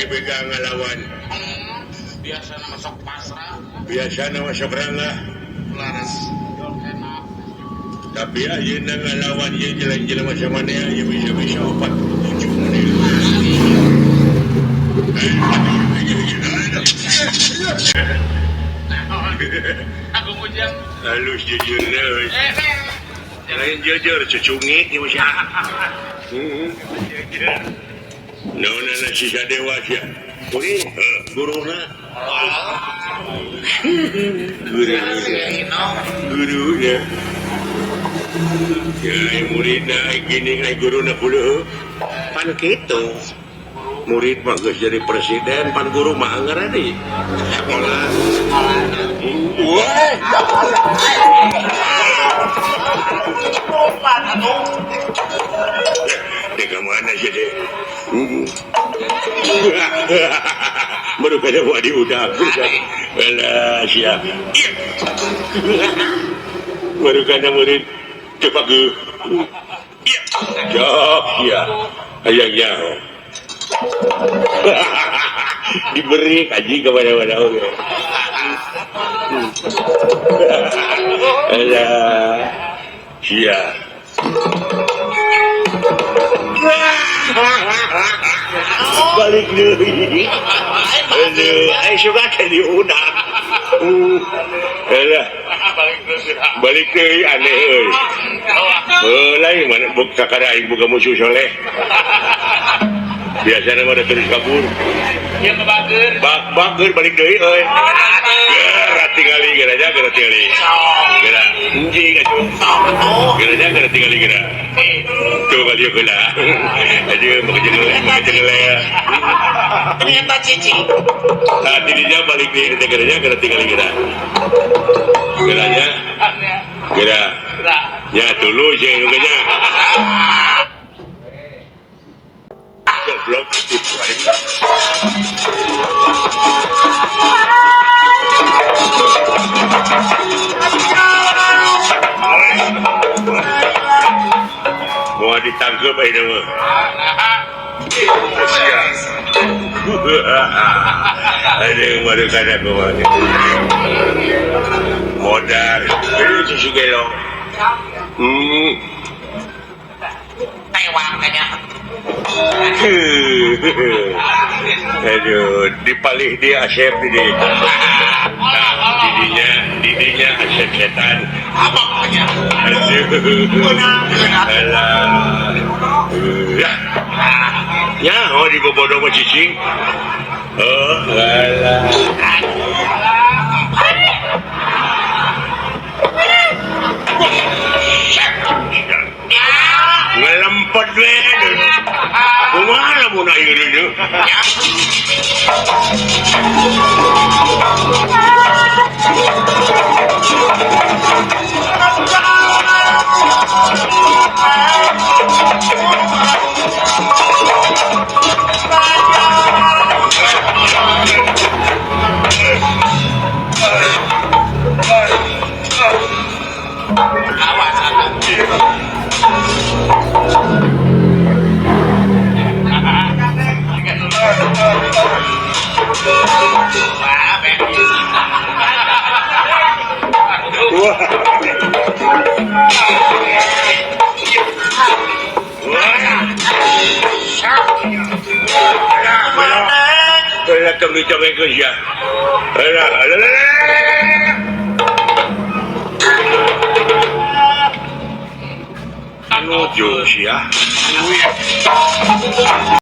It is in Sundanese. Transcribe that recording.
bega ngalawan. Biasana masuk pasrah. Biasana masuk rangah. Laras. Tapi ayeuna ngalawan ieu jelema samanea ieu bisa-bisa 47 menit. Aku ngujang. Halus jujur euy. Lain jujur cucungit ieu mah. Naonana sisa dewa sia. Guruna. Guru ya. Ya muridna gini ai guruna kudu. Pan kitu. Murid mah geus jadi presiden, pan guru mah anggar di sekolah. Wah, di mana sih deh? Baru kada buat diudak. Alah, siap. Baru kada murid cepat ke. Jok, ya. Ayang nyaho. Diberi kaji kepada-pada oke. Alah, siap. Balik deui. Aduh, ai suka teh diudak. Alah. Balik deui aneh euy. Heuh, lain mana buk sakara aing boga musuh soleh. Biasana mah terus kabur. Ieu mah bager. Bager balik deui euy. Geura tingali geura nya geura tingali. Geura anjing atuh. Geura nya geura tingali geura. Tuh kali heula. Aduh mah jeung ya. Ternyata cici. Nah, dirinya balik deui geura nya geura tingali geura. Geura nya. Geura. Ya tuluy jeung nya. Goblok tipu aing. Mau ditangkep aing mah. Aduh, baru kada kumaha. Modar. Ini susu gelong. Tewak kayaknya. Aduh, dipalih dia Asep ini. Nah, didinya Asep setan. Apa pokoknya? Aduh. Alah. Ya. Ya, oh dibobodo mah cicing. Oh, alah. Ngelempet we. Kumaha lamun ayeuna deui? Awas atuh. Wah. Anu